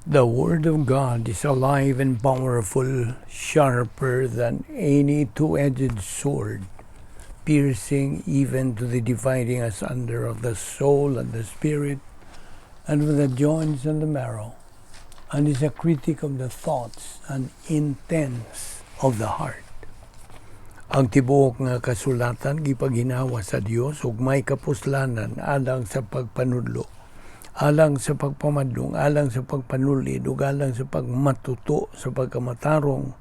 The Word of God is alive and powerful, sharper than any two-edged sword, piercing even to the dividing asunder of the soul and the spirit, and of the joints and the marrow, and is a critic of the thoughts and intents of the heart. Ang tibuok nga kasulatan gipaginawa sa Dios ug may kapuslanan alang sa pagpanudlo, alang sa pagpamadlong, alang sa pagpanulid, ug alang sa pagmatuto sa pagkamatarong,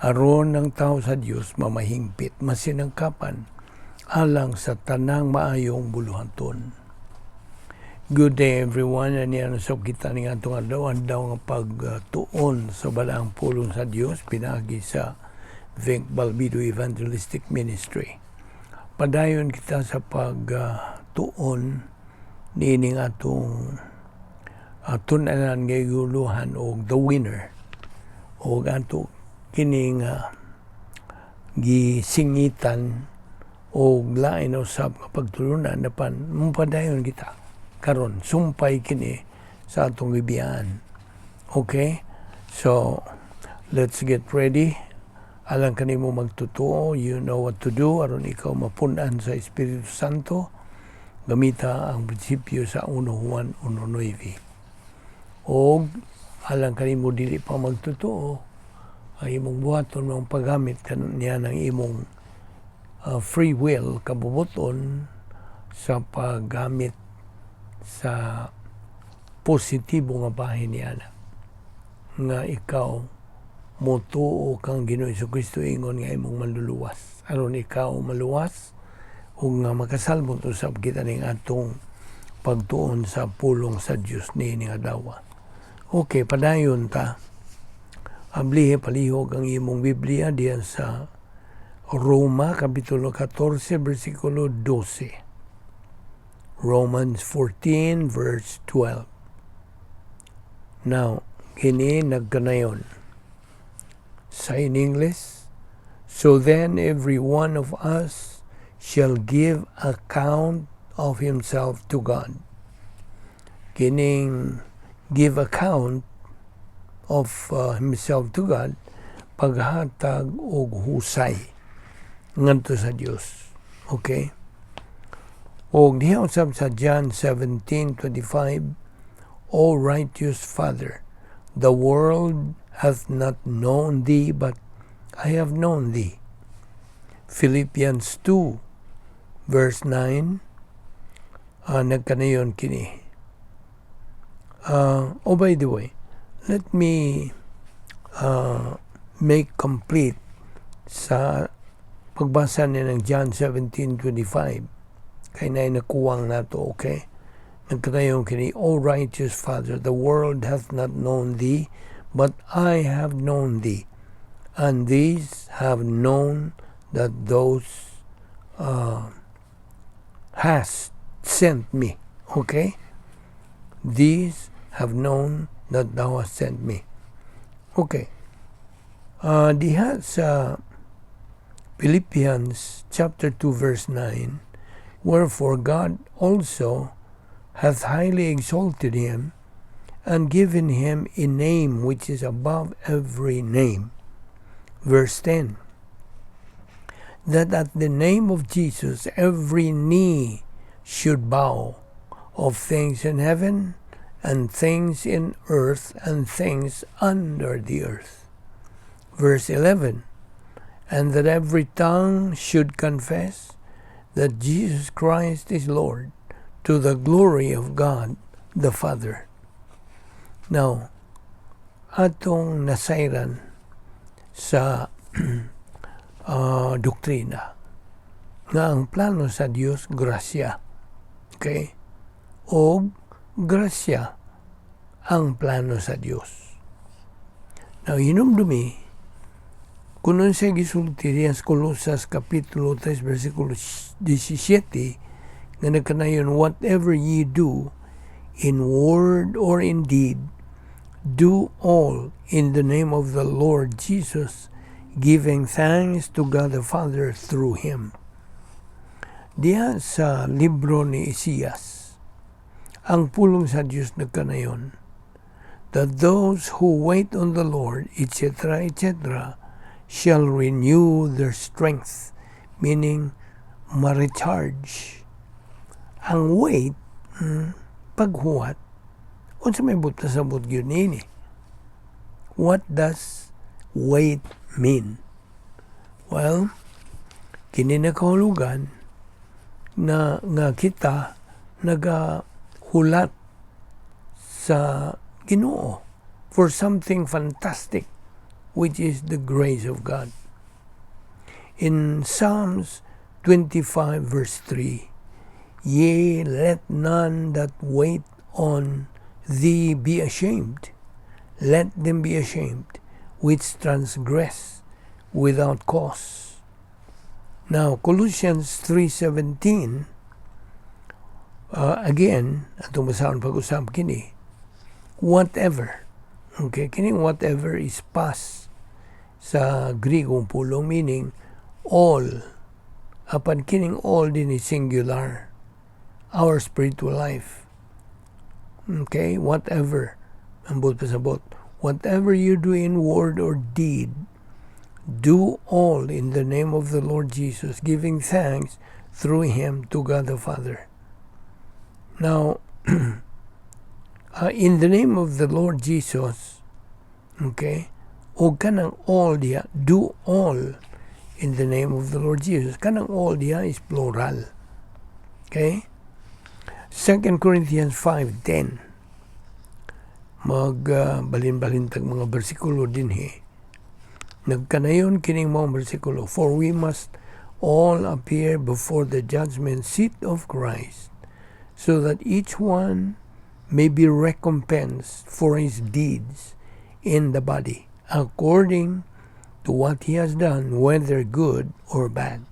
aron ang tao sa Dios mamahingpit, masinangkapan, alang sa tanang maayong buluhaton. Good day, everyone. Ania usab kita ning atong adlaw-adlaw nga pagtuon sa balaang pulong sa Dios pinaagi sa Vic Balbido Evangelistic Ministry. Padayon kita sa pagtuon niining atong tun-anan nga gihuluhan og "The Winner" og ato kining gisingitan og lain usab nga pagtulunan, apan mopadayon kita karon, sumpay kini sa atong gibiyaan. Okay? So let's get ready. Alang kanimo magtutuo, you know what to do aron ikaw mapun-an sa Espiritu Santo. Gamita ang prinsipyo sa 1 Juan 1.9. Og alang kanimo dili pa magtotoo, ang imong buhaton mong paggamit niya ng imong free will, kabubuton, sa paggamit sa positibo nga bahin niya nga ikaw motuo kang Ginoo Kristo ingon nga imong manluluwas aron ikaw maluwas ug nga makasalbot usab kita ning atong pagtuon sa pulong sa Dios niini nga adlaw. Okay, padayon ta. Ablihi palihog ang imong Biblia diyan sa Roma Kapitulo 14 versikulo 12. Romans 14 verse 12. Now, kini nagkanayon. Sa in English, "So then every one of us shall give account of himself to God." Kining give account of himself to God, paghatag og husay ngadto sa Dios. Okay? Og diha usab sa John 17:25, "O righteous Father, the world hath not known thee, but I have known thee." Philippians 2 verse 9, nagkanayon kini. Oh, by the way, let me make complete sa pagbasa niya ng John 17:25 kay na nakuwang nato, okay? Nagkanayon kini, "O righteous Father, the world hath not known thee, but I have known thee, and these have known that thou hast sent me." Okay? These have known that thou hast sent me. Okay. Diha sa Philippians chapter 2 verse 9, "Wherefore God also hath highly exalted him and given him a name which is above every name." Verse 10, "That at the name of Jesus every knee should bow, of things in heaven and things in earth and things under the earth." Verse 11, "And that every tongue should confess that Jesus Christ is Lord, to the glory of God the Father." Now, atong nasayran sa doktrina nga ang plano sa Dios grasya. Okay? O grasya ang plano sa Dios. Now, hinumdumi, kung siya gisulti diyan sa Colosas Kapitulo 3, versikulo 17, nga nagkanayon, "Whatever ye do, in word or in deed, do all in the name of the Lord Jesus, giving thanks to God the Father through Him." Diha sa libro ni Isaias, ang pulong sa Dios nagkanayon, That those who wait on the Lord, etc., etc., shall renew their strength, meaning ma-recharge. Ang wait, paghuwat, unsa may buot pasabot gyud niini? What does wait mean? Well, kini nakahulugan na nga kita nagahulat sa Ginoo for something fantastic, which is the grace of God. In Psalms 25 verse 3, "Yea, let none that wait on thee be ashamed. Let them be ashamed which transgress without cause." Now, Colossians 3:17, again, atong basahon pag-usab kini, whatever. Okay, kining whatever is pas sa Grigong pulong, meaning all. Apan kining all din is singular. Our spiritual life. Okay, whatever. Ang buot pasabot. "Whatever you do in word or deed, do all in the name of the Lord Jesus, giving thanks through him to God the Father." Now, in the name of the Lord Jesus, okay, o kanang all diha, do all in the name of the Lord Jesus. Kanang all diha is plural. Okay? 2 Corinthians 5:10. Mag balin-balin tag mga bersikulo dinhi. Nagkanayon kining mga bersikulo, "For we must all appear before the judgment seat of Christ, so that each one may be recompensed for his deeds in the body, according to what he has done, whether good or bad."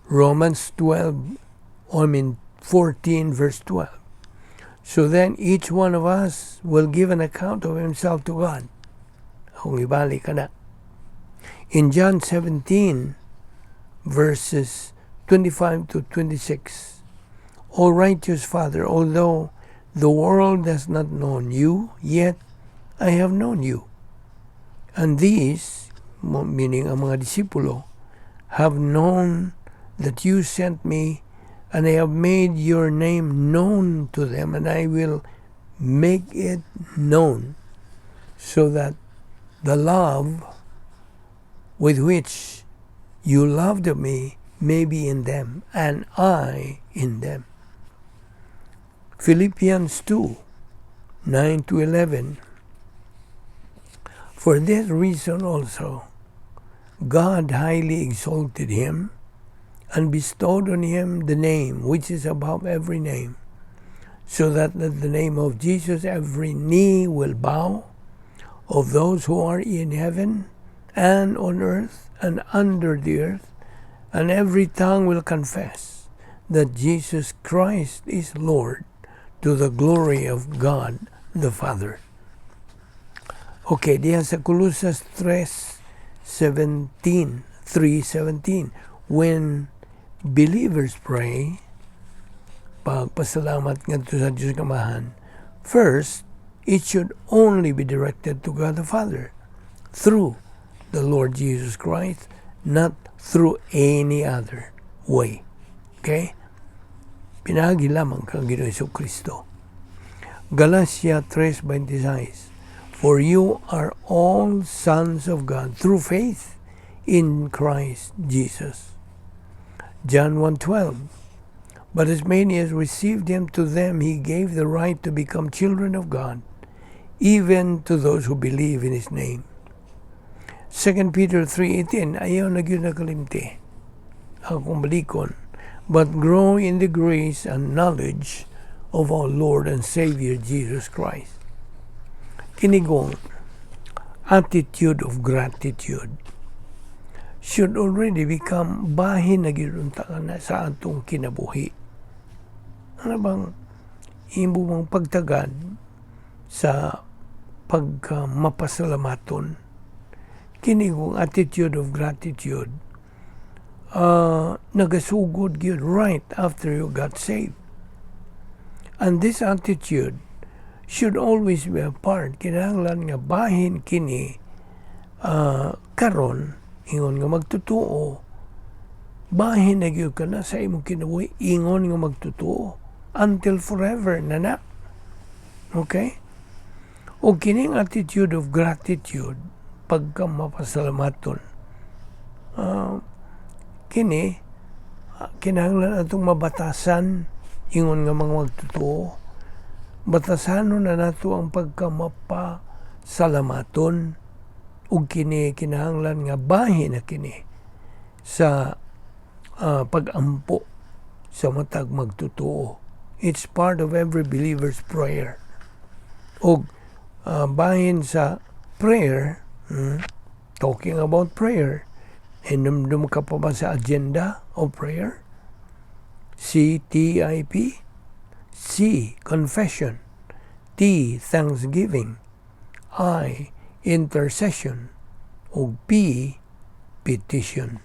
Romans 12, I mean 14, verse 12. "So then each one of us will give an account of himself to God." Akong ibalik ka na. In John 17, verses 25 to 26, "O righteous Father, although the world has not known you, yet I have known you. And these," meaning ang mga disipulo, "have known that you sent me, and I have made your name known to them, and I will make it known, so that the love with which you loved me may be in them, and I in them." Philippians 2 9 to 11. "For this reason also, God highly exalted him and bestowed on him the name which is above every name, so that at the name of Jesus every knee will bow, of those who are in heaven and on earth and under the earth, and every tongue will confess that Jesus Christ is Lord, to the glory of God the Father." Okay, diha sa Colosas 3:17, 3:17, when believers pray, pagpasalamat ngadto sa Diyos Amahan, first, it should only be directed to God the Father through the Lord Jesus Christ, not through any other way. Okay? Pinaagi lamang kang Ginoong Kristo. Galatia 3:26, "For you are all sons of God through faith in Christ Jesus." John 1:12, "But as many as received him, to them he gave the right to become children of God, even to those who believe in his name." 2 Peter 3:18, ayaw na gyud nakalimti. Akong balikon. "But grow in the grace and knowledge of our Lord and Savior Jesus Christ." Kinigong attitude of gratitude should already become bahin na gyud unta na sa atong kinabuhi. Ano bang imo mong pagtagad sa pagka mapasalamaton? Kini kong attitude of gratitude nagasugod gyud right after you got saved. And this attitude should always be a part. Kinahanglan nga bahin kini karon ingon nga magtotoo, bahin na gyud kana sa imong kinabuhi ingon nga magtotoo until forever na na. Okay? O kining attitude of gratitude, pagka mapasalamaton, kini kinahanglan atong mabatasan ingon nga mga magtotoo. Batasanon na nato ang pagka mapasalamaton ug kini kinahanglan nga bahin na kini sa pag-ampo sa matag magtotoo. It's part of every believer's prayer. Og bahin sa prayer, talking about prayer, hinumdum ka pa ba sa agenda of prayer? CTIP. C, confession. T, thanksgiving. I, intercession. O P, petition.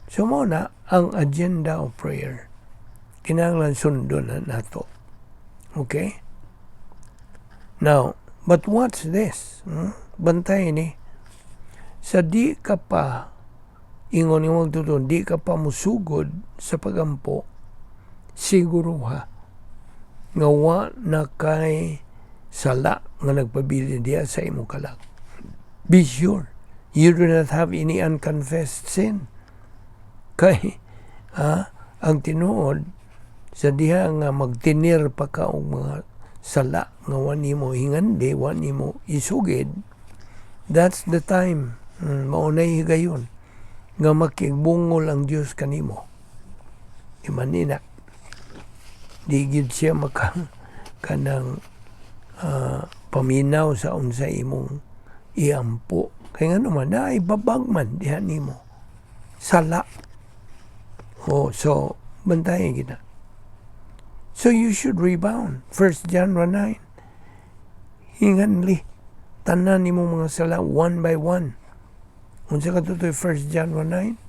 So mao na ang agenda of prayer. Kinahanglan sundon na nato. Okay? Now, but what's this? Bantay ni. Sa di ka pa ingon nga magtotoo, di ka pa musugod sa pagampo, siguro ha, nga wa na kay sala nga nagpabilin diya sa imong kalag. Be sure, you do not have any unconfessed sin. Kay, ha, ang tinuod, sa diha nga magtinir pa ka og mga sala nga wa nimo hingandi, wa nimo isugid, that's the time, mao nay higayon nga makigbungol ang Dios kanimo. Di man ni na. Di gyud siya maka kanang paminaw sa unsa imong iampo. Kay ngano man, naay babag man diha nimo. Sala. Oh, so bantayan kita. So you should rebound. 1 John 1:9. Hinganli. Tanan nimo mga sala one by one. Unsa katutoy 1 John 1:9?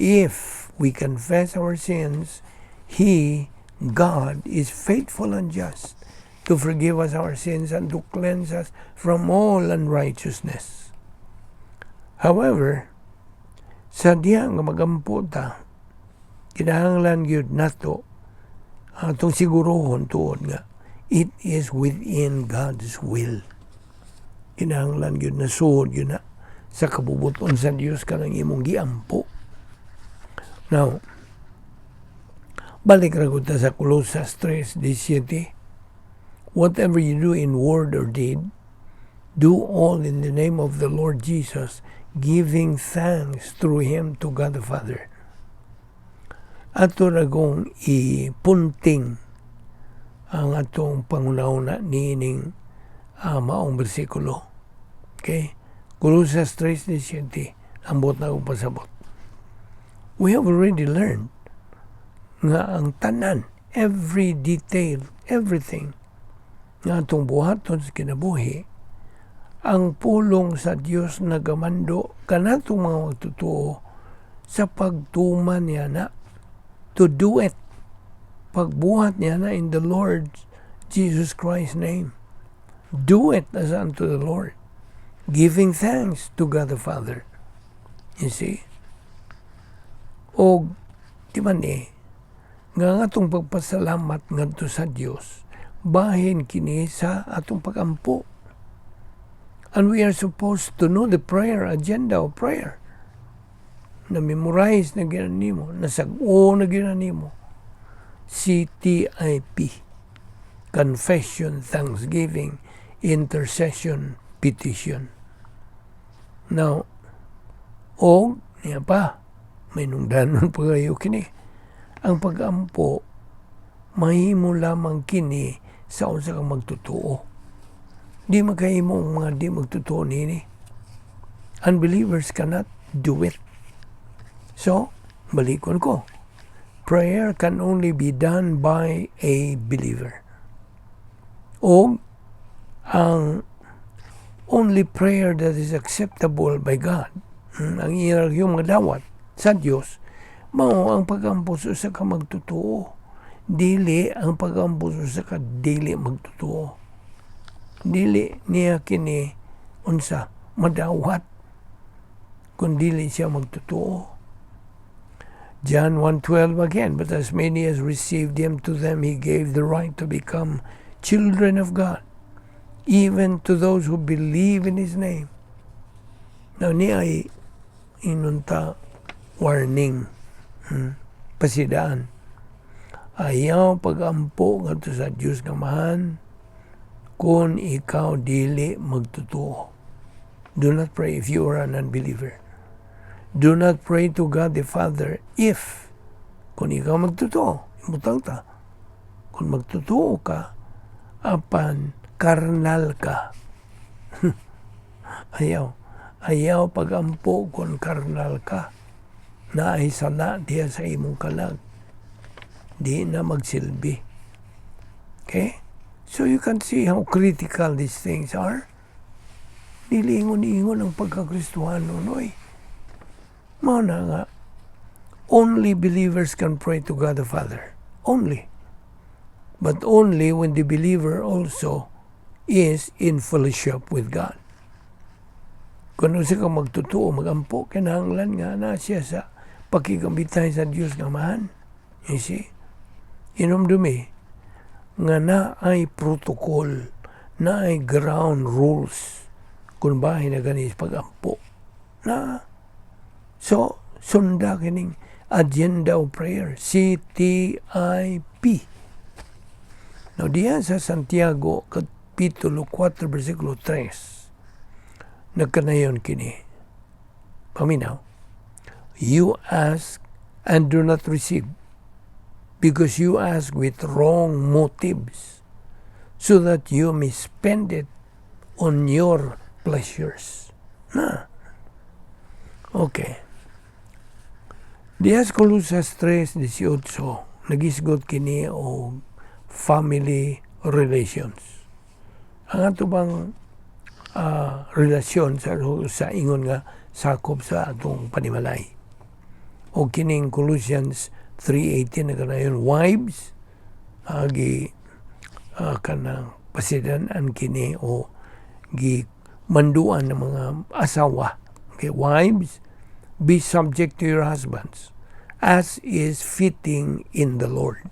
If we confess our sins, He, God, is faithful and just to forgive us our sins and to cleanse us from all unrighteousness. However, sa diha nga magampo ta, kinahanglan gyud nato atong siguruhon tuod nga it is within God's will. Kinahanglan gyud na suod gyud na sa kabubuton sa Dios kanang imong giampo. Now, balik ra gud ta sa Colosas 3:17. "Whatever you do in word or deed, do all in the name of the Lord Jesus, giving thanks through Him to God the Father." Ato ra gong ipunting ang atong panghuna-huna niining maong bersikulo. Okay? Colosas 3:17, ambot na akong pasabot. We have already learned nga ang tanan, every detail, everything nga atong buhaton sa kinabuhi, ang pulong sa Dios nagamando kanatong mga magtotoo sa pagtuman niya na, to do it, pagbuhat niya na in the Lord Jesus Christ's name. Do it as unto the Lord, giving thanks to God the Father. You see? O, di man eh, nga ang atong pagpasalamat ngadto sa Dios, bahin kini sa atong pagampo. And we are supposed to know the prayer agenda of prayer. Na-memorize na gyud nimo, nasag-o na gyud nimo. CTIP. Confession, Thanksgiving, Intercession, Petition. Now, o niya pa, may nungdanon pa kayo kini. Ang pag-ampo, mahimo lamang kini sa unsa kang magtotoo. Di makahimo ang mga di magtotoo nini. Unbelievers cannot do it. So, balikon ko. Prayer can only be done by a believer. O ang only prayer that is acceptable by God, ang iyang yung mga sa Dios, mao ang pagampo sa usa ka magtotoo. Dili ang pagampo sa usa ka dili magtotoo. Dili niya kini unsa madawat kung dili siya magtotoo. John 1:12 again, "But as many as received him, to them he gave the right to become children of God, even to those who believe in his name." Now, niya ay inunta warning, pasidaan. Ayaw pagampo ngadto sa Dios nga Amahan kung ikaw dili magtotoo. Do not pray if you are an unbeliever. Do not pray to God the Father if kung ikaw magtotoo, imutang ta. Kung magtotoo ka, apan karnal ka. Ayaw. Ayaw pagampo kung karnal ka. Naay sala diya sa imong kalag. Di na magsilbi. Okay? So you can see how critical these things are. Dili ingon-ingon ang pagkakristuhano, noy. Mao na nga, only believers can pray to God the Father. Only. But only when the believer also is in fellowship with God. Kung usa ka magtotoo, magampo, kinahanglan nga na siya sa pakigambitay sa Dios nga Amahan. You see? Hinumdumi nga na ay protocol, na ay ground rules kung bahin na gani pagampo. Na so, sunda kining agenda of prayer, CTIP. Now, diyan sa Santiago, Kapitulo 4, versikulo 3, nagkanayon kini. Paminaw, "You ask and do not receive, because you ask with wrong motives, so that you may spend it on your pleasures." Na. Okay. Diya sa Colosas 3:18, nagisgot kini og family relations. Ang ato bang relasyon sa ingon nga sakop sa atong panimalay. O kining Colossians 3:18 na kanayon, wives, agi kanang pasidan-an kini o gi manduan ng mga asawa. Okay, "Wives, be subject to your husbands, as is fitting in the Lord."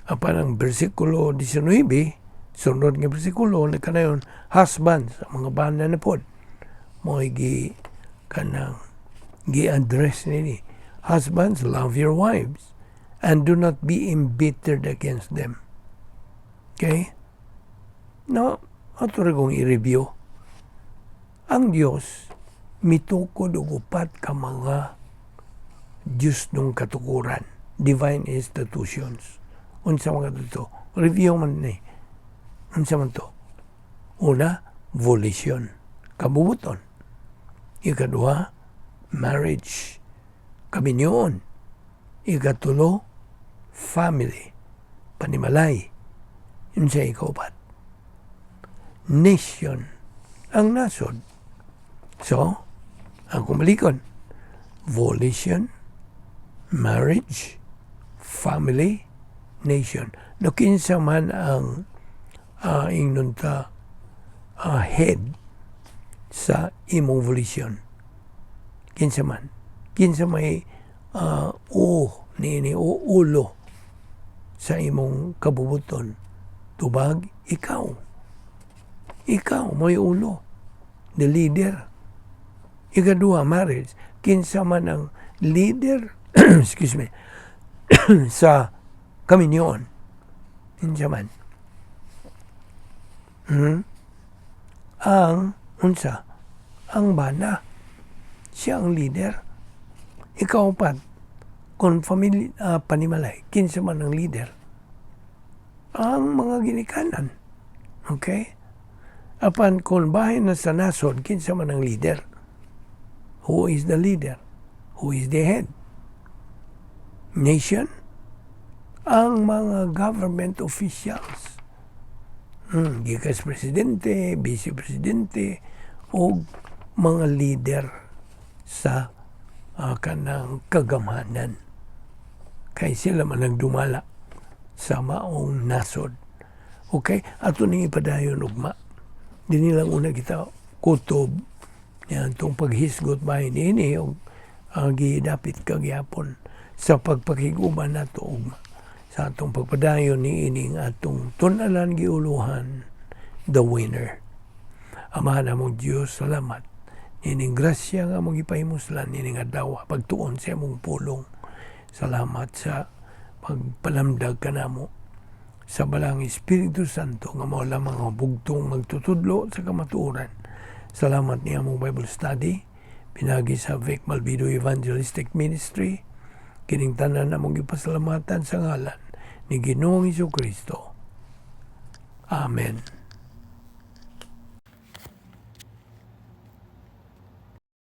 Apan ang versikulo 19, sunod nga bersikulo, nagkanayon, husbands, ang mga bana na pod, mo gi kanang gi-address nini. "Husbands, love your wives and do not be embittered against them." Okay? No, ato ra kong i-review. Ang Dios mitukod og upat ka mga Diyos nung katukuran, divine institutions. Unsa mga to? Review man ni. Unsa man to? Una, volition, kabubuton. Ikaduha, marriage, kaminyoon. Ikatulo, family, panimalay. Unsa ikaupat? Nation, ang nasod. So, ang kumalikon, volition, marriage, family, nation. No kinsa man ang ingnon ta head sa imong volition? Kinsa man? Kinsa may o ni o ulo sa imong kabubuton? Tubag, ikaw. Ikaw may ulo. The leader. Ikaduha, marriage. Kinsa man ang leader, excuse me, sa kaminyoon? Kinsa man? Hmm? Ang unsa? Ang bana. Siya ang leader. Ikaupat, kung family, panimalay, kinsa man ang leader? Ang mga ginikanan. Okay? Apan kung bahin na sa nasod, kinsa man ang leader? Who is the leader? Who is the head? Nation? Ang mga government officials. Gikas presidente, vice presidente, o mga leader sa kanang kagamhanan. Kay sila man ang dumala sa maong nasod. Okay? Ato ning ipadayon ugma. Dinhi lang una kita kutob niya atong paghisgot bahin niini og gidapit kagyapon sa pagpakig-uban nato ugma sa atong pagpadayon ni ining atong tun-anan giuluhan, "The Winner." Amahan among Dios, salamat nining grasya nga among gipahimuslan nining adlaw, pagtuon sa imong pulong. Salamat sa pagpalamdag kanamo sa Balaang Espiritu Santo nga mao lamang ang bugtong magtutudlo sa kamatuoran. Salamat ni among Bible study pinagi sa Vic Malvido Evangelistic Ministry. Kining tanan among gipasalamatan sa ngalan ni Ginoong Kristo. Amen.